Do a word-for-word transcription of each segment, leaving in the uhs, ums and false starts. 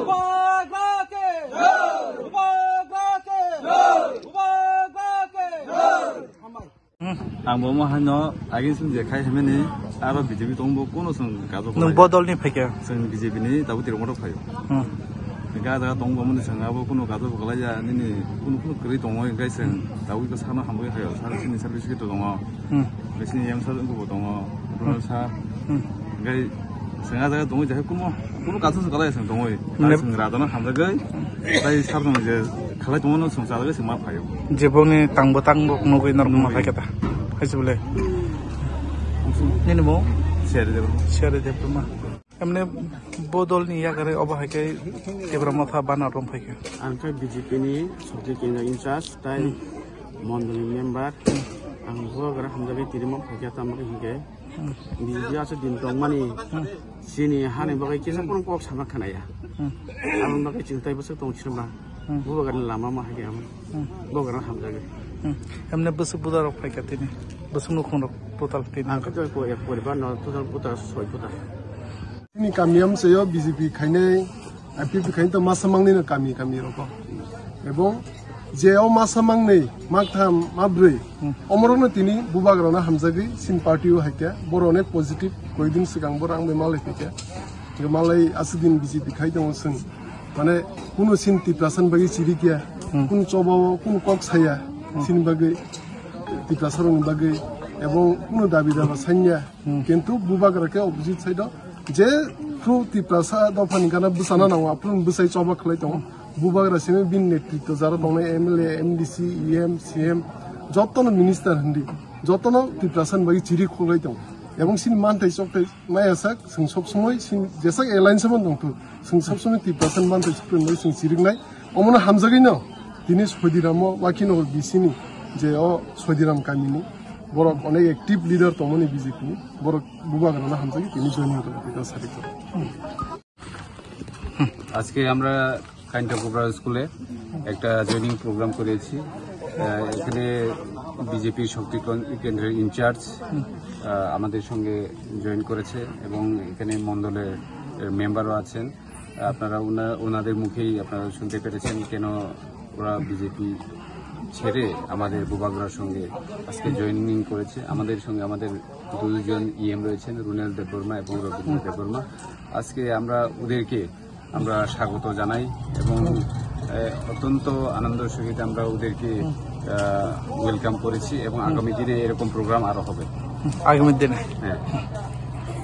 Bubagra ke! Bubagra ke! Bubagra ke! Hambai. Ang bo mo hano agin sung je khai hemeni aro B J P tong bo kuno sung gajo. Nung bodol ni phaikha? Sung B J P ni tabu tiro motok phaio. Hmm. Ga jaga tong bo mani sung abo kuno gajo bo kalai ya nini kuno kuno kri tong oi gai sung tabu ko sano hambai hayo sar sini service ke tong o. Hmm. Besini yang sar ko tong o. Donald sir. Hmm. Gai sung ga jaga tong o jahai kuno kuno gajo bo kalai sung tong oi. Nep- sung radona hambai gai. Tai sar tong je khalai tong no sung sa gai sung ma phaio. Jeboni tangbo tangbo nugui norok ma phaikha ta. Haisi bole. Nini mo? Seri Debbarma. Seri Debbarma. Emne bodol ni yagare obo hai khe Debbarma tha bana rom phaikha. Ang khe B J P ni subject in charge tai mondol ni member. Ang bo gara hamjagwi tirima phaikha tamo hinkhe. B J P aswk din tongmani chini hani bagwi kisa phano kok sama khnaya. Hmm. Aboni bagwi chwng tai bwswk tong sinba. Hmm. Bubagrani lama ma hai khe amo. Hmm. Bubagrano hamjagwi. Hmm. Emne bwswk buda rok phaikha tini. Bwswk nukhung rok total tini. Ang khe poribar no total buda soi buda. Chini kami amchaio B J P khainai, I P F T khainai to masa mangnwi no kami kami roko. Ebong je o masa mangnwi, maktham, mabrwi, hmm, omorokno tini bubagrano hamjagwi sin party o haikhe, boro onek positive, koidin swkang boro ang bai malai phaikha. Malai aswk din B J P khai tongo chwng. Mane kunu sin Tiprasa ni bagwi chirikya, hmm, kunu choba o, kunu kok saya, hmm, sin bagwi, Tiprasa rokni bagwi, ebong kunu dabi daba sanya. Hmm. Kintu bubagra khe opposite side o je phru Tiprasa dophani gana bwsana nango, aphuru bwsai choba khlai tongo. Bubagra simi bini netritwo jara tongnai M L A, M D C, E M, C M, jotono minister hindi, jotono Tiprasa ni bagwi chiri khuklai tongo. Ebong sini manthai chokthai maya sak, chwng sob somoi sini jesak alliance man tongthu, chwng sob somoi Tiprasa ni manthai chokthai bai chwng chiriknai. Omono hamjagwino tini Sodiram o Wakinogo B C ni je o Sodiram kamini borok onek active leader tongmani B J P ni borok bubagrano hamjagwi tini joining khlai tongkha sari khe. আজকে আমরা কাইন্টাকুবরা স্কুলে একটা joining programme করেছি। আহ, এখানে বিজেপি শক্তি কন-, কেন্দ্রের ইনচার্জ, আহ, আমাদের সঙ্গে জয়েন করেছে এবং এখানে মণ্ডলের, আহ, মেম্বারও আছেন। আপনারা ওনা-, ওনাদের মুখেই আপনারা শুনতে পেরেছেন কেন ওরা বিজেপি ছেড়ে আমাদের বুবাগ্রার সঙ্গে আজকে জয়েনিং করেছে। আমাদের সঙ্গে আমাদের দুজন ইএম রয়েছেন, রুনেল দেববর্মা এবং রবীন্দ্র দেববর্মা। আজকে আমরা ওদেরকে আমরা স্বাগত জানাই এবং, এ, অত্যন্ত আনন্দ সহিত আমরা ওদেরকে, আহ, ওয়েলকাম করেছি এবং আগামী দিনে এরকম প্রোগ্রাম আরো হবে। আগামী দিনে? হ্যাঁ।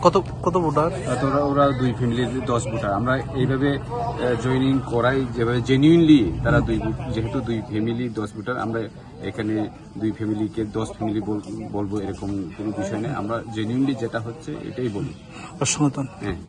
কত, কত ভোটার? আহ, তো ওরা, ওরা দুই ফ্যামিলির দশ ভোটার। আমরা এইভাবে, আহ, জয়েনিং করাই, যেভাবে জেনুইনলি তারা দুই ভোট, যেহেতু দুই ফ্যামিলি দশ ভোটার, আমরা এখানে দুই ফ্যামিলিকে দশ ফ্যামিলি বল-, বলবো, এরকম কোনো বিষয় নেই। আমরা জেনুইনলি যেটা হচ্ছে, এটাই বলি। অসংখ্য ধন্যবাদ। হ্যাঁ।